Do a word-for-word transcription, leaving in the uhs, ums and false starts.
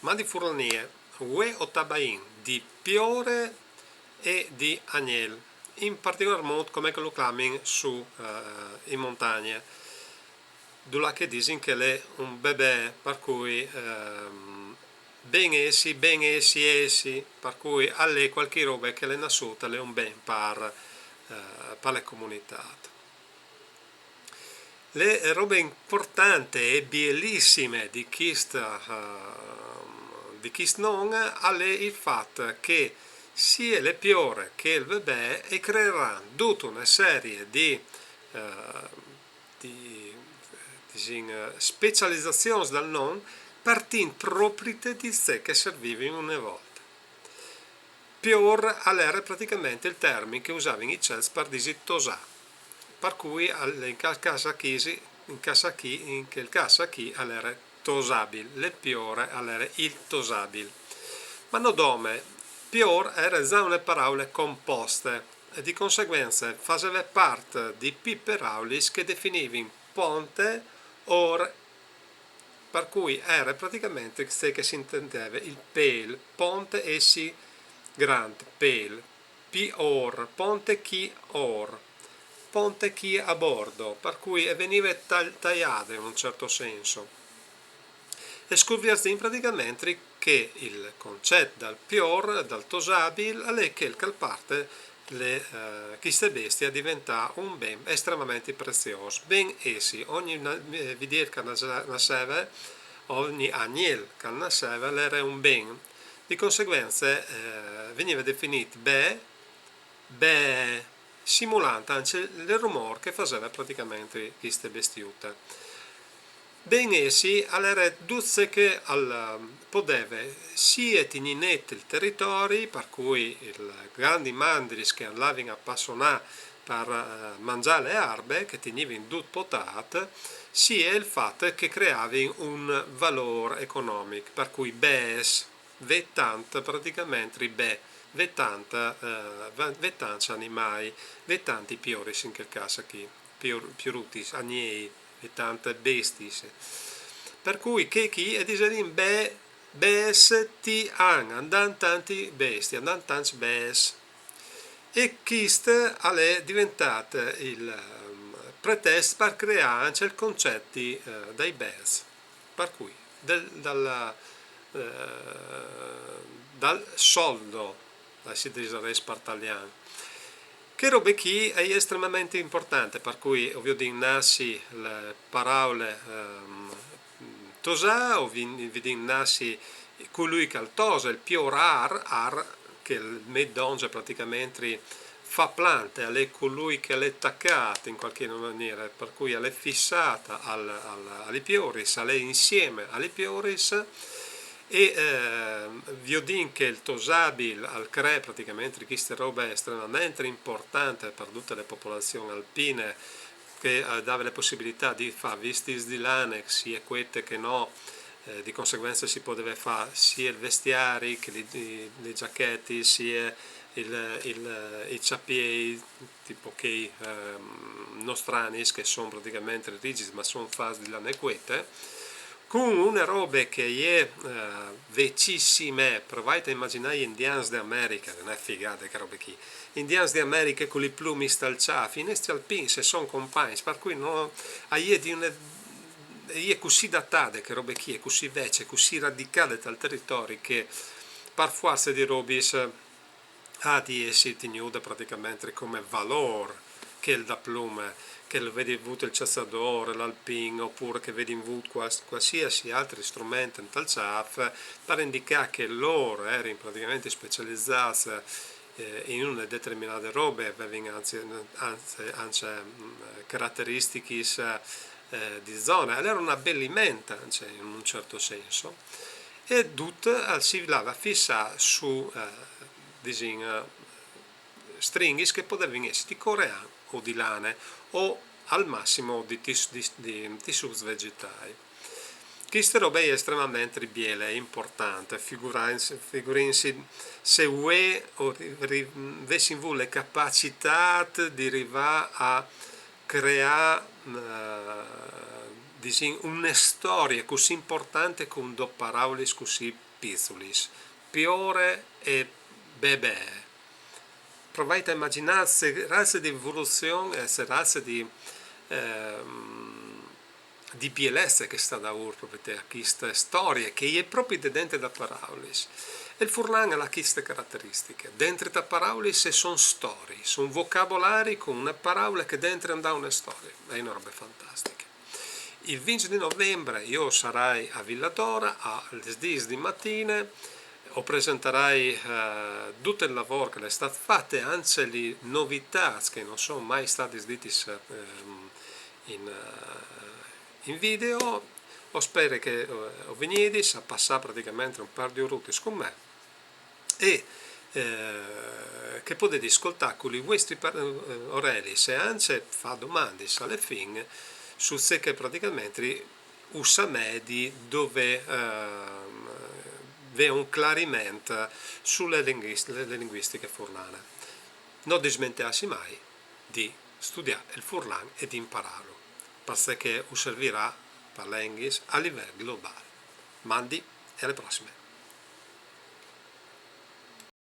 Ma di furlanie, vuê o tabaìn di piore e di agnel, in particolar mût come che lu clamin su, eh, in montagne, dulà che disin che l'è un bebè, par cui, ehm, ben jessi, ben jessi, jessi, par cui al è cualchi robe che l'è nassût, al è un ben par, eh, par le comunitât. Le robe importante e bielissime di chist, eh, di chist non al è il fat che sie le piore che il bebè e creeran duta une serie di, eh, di, disin, eh, specializazions dal non, partint propri di ce che servivin une volte. Piôr al ere praticamente il termin che usavin i Celts par disi tosâ, par cui al, in ca-, câs achì, in câs achì, in chel câs achì al ere tosabil, le piore al ere il tosabil. Ma no dome, piôr ere za une paraule composte e di conseguence faseve part di pi paraulis che definivin ponte, or, par cui ere praticamente ce che si intendeve il pêl, ponte, jessi grant, pêl, piôr, ponte chi or, ponte chi a bordo, par cui e venive tal-, taiade in un certo senso. E scuvierzìn praticamente che il concet dal piôr, dal tosabil, al è chel che al parte le, eh, chiste bestie a diventâ un ben estremamente preziôs. Ben jessi, ogni na-, eh, vidiel che al nas-, nasseve, ogni agnel che al nasseve, al ere un ben. Di conseguence, eh, vegnive definît bee, bee, simulant ancje il rumôr che e faseve praticamente chiste bestiute. Ben jessi al ere dut ce che al podeve sie tignî net il teritori, par cui i grandi mandris che a lavin a passonâ par, eh, mangjâ le arbe, che tignivin dut potât, sie il fat che creavin un valôr economic, par cui bees, vê tant, praticamente, bee, vê tant, eh, vê, vê tancj animâi, vê tantis pioris in chel câs achì, pior-, piorutis, agnei, vê tantis bestiis. Par cui chei chi e disevin bee, bees ti àn, a 'nd àn tantis bestiis, a 'nd àn tancj bees. E chist al è diventât il, ehm, pretest par creâ ancje il concet, eh, dai bees. Par cui, del, dal, eh, dal soldo, eh, si disarès par talian. Chê robe chi e je estremamente importante, par cui o viodìn nassi le paraule, ehm, tosâ, o vi-, viodìn nassi cului che al tose, il piôr, ar, ar, che al met dongje praticamente fâ plante, al è cului che al è tacât in cualchi maniere, par cui al è fissât al, al, a li pioris, al è insiemi a li pioris, e, eh, viodìn che il tosabil al cree praticamente chiste robe estremamente importante par dute le popolazion alpine, che, eh, dave le pussibilitât di fâ vistîts di lane, sie cuete che no, eh, di conseguence si podeve fâ sie il vestiari che li, li, li giachetis, sie il, il, i cjapiei, tipo chei, ehm, nostranis, che a son praticamente rigjids, ma a son fats di lane cuete, cun une robe che e je, eh, vecjissime, provait a imagjinâ i indians de Americhe, no je figade chê robe chi, indians de Americhe cu li plumis tal cjâf, i nestris alpins a son compagns, par cui no, e je di une, e je cussì datade chê robe chi, e je cussì vecje, cussì radicade tal teritori che par fuarce di robis e à di jessi tignude praticamente come valôr chel da plume, che lu vedi vût il cjaçadôr, l'alpin, opûr che a vedin vût cuals-, cualsiasi altri strument intal cjâf, par indicâ che lôr a jerin praticamente specializâts, eh, in une determinade robe, a vevin ancje, ancje, ancje, mm, carateristichis, eh, di zone. Al jere un abeliment, ancje, in un cert sens. E dut, eh, si lave a fissâ su, eh, disìn, eh, stringhis che a podevin jessi di corean o di lane, o al massim di tis-, di, di tissûts vegetâi. Chiste robe e je estremamente biele e importante, figurins-, figurìnsi se vuê o ri-, ri-, vessin vût le capacitât di rivâ a creâ, eh, disìn, une storie cussì importante cun dôs paraulis cussì Pizulis, piore e bebee. Provait a imaginâ ce raze di evoluzion e ce raze di, ehm, di bielece che e sta daûr propit a cheste storie, che e je propit de dentri da paraulis. E il furlan al à cheste carateristiche. Dentri da paraulis e son storiis, un vocabolari cun une paraule che dentri e à une storie. E je une robe fantastiche. Il vincj di novembre jo o sarai a Vila Dora a lis dîs di matine, o presentarai, eh, dut il lavôr che al è stât fat, ancje lis novitâts che no son mai stadis ditis, ehm, in, eh, in video. O speri che, eh, o vignidis a passâ pratichementri un pâr di orutis cun me e, eh, che o podês scoltâ cu lis vuestris par-, eh, orelis e ancje fâ domandis ae fin su ce che pratichementri us amedi dovê, ehm, vê un clariment su lis linguis-, lis linguistichis furlanis. No dismenteâsi mai di studiâ il furlan e di imparâlu, parcè che us servirà par lenghis a livel globâl. Mandi e ae prossime.